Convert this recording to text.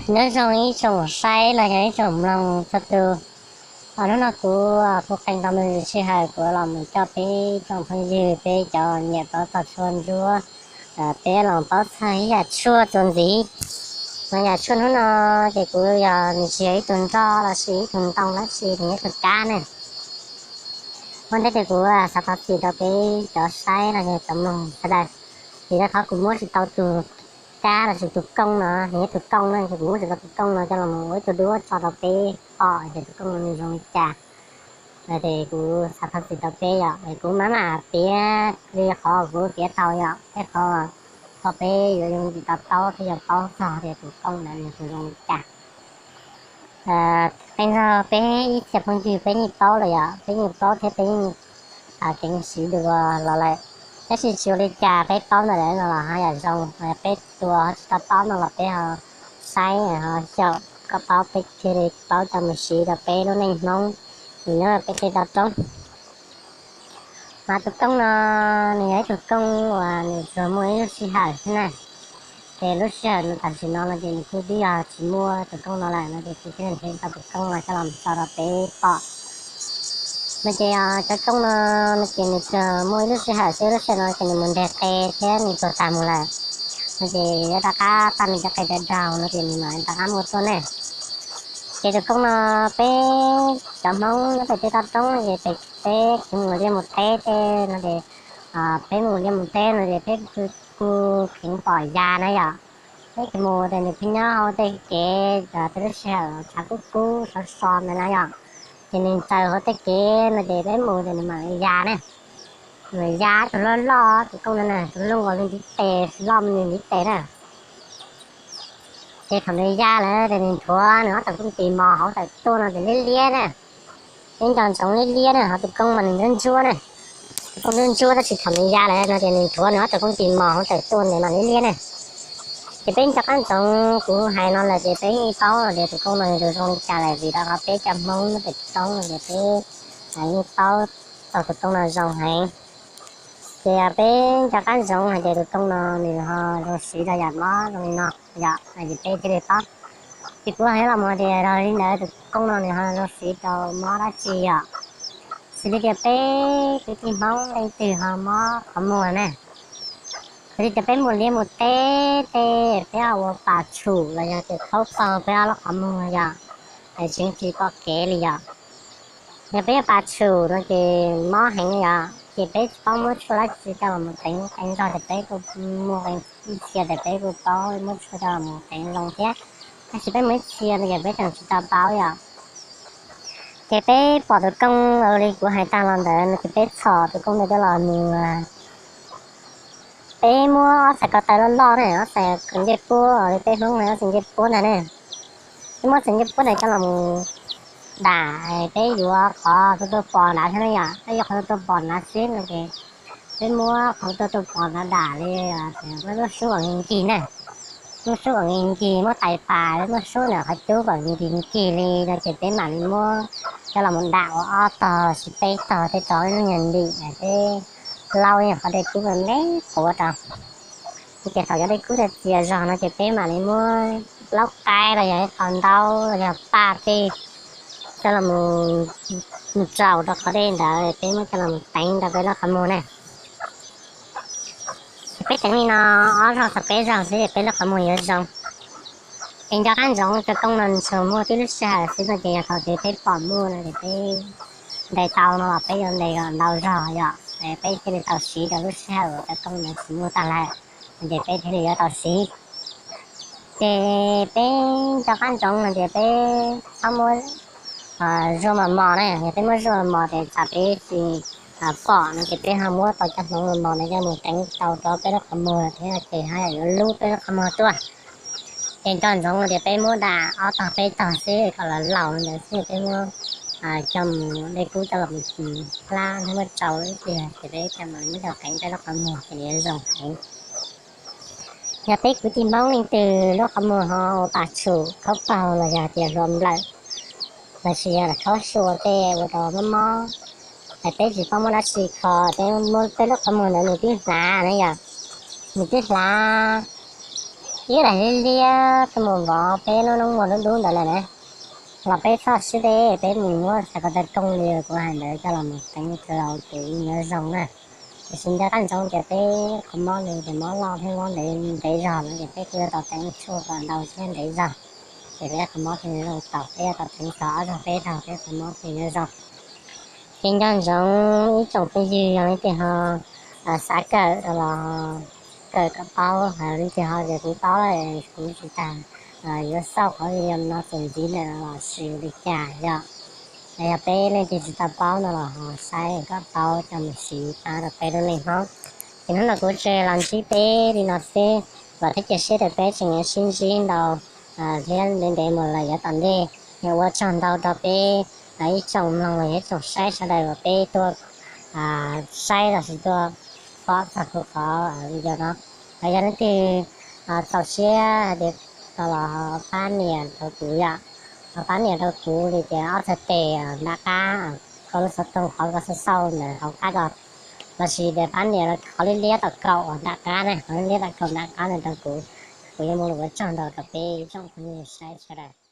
Nyob zoo ib tsoom saib los yog ib tsoom mloog txhua tus. Hnub no kuv, kuv qee tau me ntsis sij hawm kuv los mus coj peb tsoom phooj ywg, peb cov nyiam pauv txog tshuaj ntsuab, peb los paub txog ib yam tshuaj txuas ntxiv. No yam tshuaj hnub no ces kuv yog nws tsis yog ib tug nroj los sis ib tug ntoo dab tsi, nws yog ib tug kab ne. Ua ntej ces kuv xav thov txim rau peb cov saib los yog cov mloog sawv daws, vim rau qhov kuv muab tsis tau tus kab los sis tus kooj no, nws yog tus kooj na, ces kuv muab tsis tau tus kooj no coj los ua ib tug duab tso rau peb pom tias tus kooj no nws zoo li cas. Ces kuv xav thov txim rau peb yom, es kuv mam mam piav li qhov kuv piav tau yom, thiab qhov, qhov peb yuav yooj yim to taub thiab yuav paub txog tias tus kooj ntawd nws zoo li cas. Qee zaug peb ib txhia phooj ywg peb yeej paub lawm yom, peb yeej paub thiab peb yeej keev siv dua los lawm. Tab sis tsis ua li cas, peb paub ntawm lawv no los ho yam zoo, peb tus ho tsis tau paub no los peb ho saib ho xyaum kom paub peb thiaj li paub coj mus siv rau peb lub neej Hmoob uas nyob peb tej toj roob. Mas tus kooj no nws yog ib tug kooj uas nws tsuas muaj ib lub sij hawm xwb na. Ces lub sij hawm no tam sim no no ces nws kuj twb yog tsis muaj tus kooj no lawm no ces kuv thiaj li nrhiav tau tus kooj no coj los tso rau peb pom. No ces cov kooj no no ces nws tsuas muaj ib lub sij hawm xwb, lub sij hawm no ces nws mus nres qe thiab nws tuag tag mus lawm. No ces yuav rov qab tag nws cov qe dav daug no ces nws mam rov qab muaj tuaj ne. Ces tus kooj no peb cov Hmoob nyob pem tej toj roob ces peb, peb mus liaj mus teb tej no ces, peb mus liaj mus teb no ces peb kuj kheev pom ya na yom. Peb mus ces nws pheej nyob hauv tej kev, tej lub sij hawm tshav kub kub sov so ntawd na yom, ces nws tsaws hauv tej kev no ces peb mus ces nws mam li ya ne. Nws ya tus loj loj, tus kooj no na, tus loj nkaus li ntiv tes, loj me ntiv tes na. Ces thaum nws ya lawm ces nws nthuav nws ob tug kooj tis mos hauv tawm tuaj no ces liab liab na. Peb nco ntsoov liab liab na, ho tus kooj mas nws ntsuab ntsuab na. Tus kooj ntsuab ntsuab tab sis thaum nws ya lawm no ces nws nthuav nws ob tug kooj tis mos hauv tawm tuaj ntawd mas liab liab na. Ces peb nco qab ntsoov kuv hais no lawm ces peb yeej paub tias tus kooj no nws zoo li cas lawm, vim rau qhov peb cov Hmoob nyob pem toj roob no ces peb yeej paub txog tus kooj no zoo heev. Ces peb nco qab ntsoov hais tias tus kooj no nws ho zoo siv rau yam mob zoo li no yom, ces peb thiaj li paub. Ces kuv hais los mus tias yog li ntawd tus kooj no nws ho zoo siv rau mob dab tsi yom? Xws li tias peb kwv tij Hmoob leej twg ho mob qhov muag na, xws li tias peb mus liaj mus teb tej peb ho ua pas tshum los yog tias khaub paug peb ob lub qhov muag yom, es tseev tsis pom kev li yom. Yog peb ua pas tshum no ces mob heev yom, ces peb tsis paub muab tshuaj dab tsi coj los mus teev qee zaug ces peb kuj muaj qee ib txhia ces peb kuj paub muab tshuaj coj los mus teev zoo thiab, tab sis peb muaj ib txhia no ces peb tseem tsis tau paub yom. Ces peb pom tus kooj li kuv hais tag los ntawd no ces peb txhom tus kooj ntawd coj los mus, peb muab ob txhais ko taw loj loj ne, ob txhais ncej puab li peb Hmoob hais ob txhais ncej puab ntag ne. Peb muab txhais ncej puab ntawd coj los mus dam, peb yuav qhov tuaj tuaj pom nrad xwb na yom, peb yuav qhov tuaj tuaj pom nrad xwb no ces peb muab qhov tuaj tuaj pom nrad dam li, peb muab sub kom nkig nkig na, muab sub kom nkig nkig, muab tais pas, peb muab sub ntawm qhov cub kom nkig nkig li no ces peb mam li muab coj los mus dam ua ob tog los sis peb tog tej tog ib lub nyuag ntim, peb laub qhov dej kub me me quav rau. Ces thaum cov dej kub txias zog no ces peb mam li muab plaub qaib los yog ib qho ntaub los yog paj tej coj los mus tsaus rau qhov dej ntawd, peb muab coj los mus teev rau peb lub qhov muag na. Ces peb teev li no ob zaug txog peb zaug xwb ces peb lub qhov muag yuav zoo. Ces nco qab ntsoov cov kooj no tsuas muaj tib lub sij hawm xwb no ces yog thaum twg peb pom muaj no ces peb ntes tau no los peb yuav ntes kom ntau zog yom, peb thiaj li tau siv rau lub sij hawm uas cov kooj no tsis muaj tag lawm, ces peb thiaj li yuav tau siv. Ces peb nco qab ntsoov hais tias peb txhob muab zuaj mos mos na, yog peb muab zuaj mos mos ces tsam peb tsis pom no ces peb ho muab tau cov hmoov mos mos no coj mus teev tau rau peb lub qhov muag thiab ces ho yuav lub peb lub qhov muag tuaj. Ces nco ntsoov tias peb muab dam ob tog peb tog xwb kom los laus ntawd xwb, peb muab coj mus dej kub coj los hlab thiab muab tsau ib pliag ces peb coj mus muab coj teev peb lub qhov muag ces nws yuav zoo heev. Yog peb kwv tij Hmoob leej twg lub qhov muag ho ua pas tshum khaub paug los yog tias hluas nplawm los sis yog khaub sua tej ua rau mob mob, peb tsis paub muab dab tsi kho, peb muab peb lub qhov muag ntawd nws twb hlav na yom, nws twb hlav, Ib daim liab liab tuaj mus vov peb lub noob muag dub dub ntawd lawm na. Los peb txhob siab deb, peb mus muab xav ko taw rooj li kuv hais ntawd coj los mus teev rau tus nyob zoo na. Tiam sis nco qab ntsoov tias peb qhov mob li ces mob loj thiab mob ntev ntev zog no ces peb kuj yuav tau teev tshuaj kom ntau thiab ntev zog, ces peb qhov mob thiaj zoo tau. Peb yuav tau teev txog ob zaug peb zaug peb qhov mob thiaj nyob zoo. Ces nco ntsoov ib tsoom phooj ywg yog leej twg ho xav kawm los kawm kom paub, leej twg ho tias kuv paub lawm kuv tsis tas yuav xauj qhov video no txuas ntxiv lawm los sis li cas yom. Yog peb leej twg tsis tau paub no los ho saib kom paub coj mus siv pab rau peb lub neej Hmoob. Ces hnub no kuv tseem los ntsib peb li no xwb, vam thiab cia siab tias peb tseem yuav sib ntsib ntau thiab ntev ntev mus lawm yav tom ntej. Yog ua tsaug ntau rau peb ib tsoom mloog los yog ib tsoom saib sawv daws uas peb tuaj saib los sis tuaj pom txog kuv qhov video no. Yog leej twg txaus siab hais tias tau los pab nias rau kuv yom, los pab nias rau kuv li tias ob txhais tes nram qab, koj lub xov tooj qhov koj xauj xauj ntawm hauv qab ko, los sis tias pab nias qhov liab liab tom kaum nram qab na, qhov liab liab tom kaum nram qab ntawd rau kuv. Kuv yuav muaj lus ua tsaug ntau rau peb ib tsoom phooj ywg saib sawv daws.